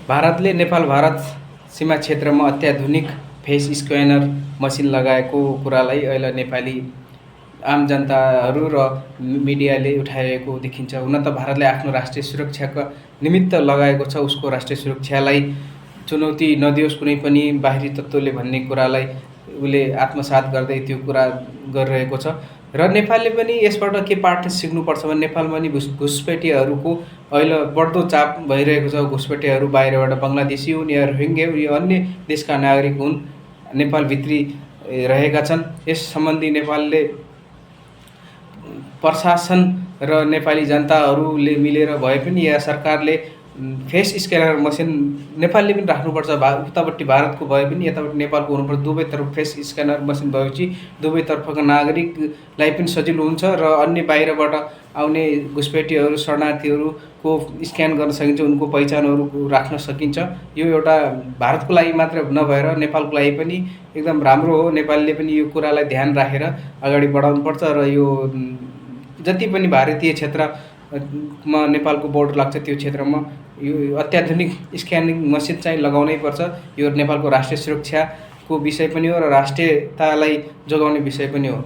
भारतले नेपाल भारत सीमा क्षेत्रमा अत्याधुनिक फेस स्क्यानर मसिन लगाएको कुरालाई अहिले नेपाली आम जनताहरू र मिडियाले उठाएको देखिन्छ। हुन त भारतले आफ्नो राष्ट्रिय सुरक्षाका निमित्त लगाएको छ, उसको राष्ट्रिय सुरक्षालाई चुनौती नदियोस् कुनै पनि बाहिरी तत्त्वले भन्ने कुरालाई उसले आत्मसात गर्दै त्यो कुरा गरिरहेको छ। र नेपालले पनि यसबाट के पाठ सिक्नुपर्छ भने नेपालमा पनि घुसपैठिहरूको अहिले बढ्दो चाप भइरहेको छ। घुसपैठिहरू बाहिरबाट बङ्गलादेशी हुन् या रोहिङ्ग्या हुन् या अन्य देशका नागरिक हुन्, नेपालभित्री रहेका छन्। यस सम्बन्धी नेपालले प्रशासन र नेपाली जनताहरूले मिलेर भए पनि या सरकारले फेस स्क्यानर मसिन नेपालले पनि राख्नुपर्छ। उतापट्टि भारतको भए पनि यतापट्टि नेपालको हुनुपर्छ। दुवैतर्फ फेस स्क्यानर मसिन भएपछि दुवैतर्फका नागरिकलाई पनि सजिलो हुन्छ र अन्य बाहिरबाट आउने घुसपैठिहरू शरणार्थीहरूको स्क्यान गर्न सकिन्छ, उनको पहिचानहरू राख्न सकिन्छ। यो एउटा भारतको लागि मात्र नभएर नेपालको लागि पनि एकदम राम्रो हो। नेपालले पनि यो कुरालाई ध्यान राखेर अगाडि बढाउनुपर्छ र यो जति पनि भारतीय क्षेत्रमा नेपालको बोर्डर लाग्छ त्यो क्षेत्रमा यो अत्याधुनिक स्क्यानिङ मसिन चाहिँ लगाउनै पर्छ। यो नेपालको राष्ट्रिय सुरक्षाको विषय पनि हो र राष्ट्रियतालाई जोगाउने विषय पनि हो।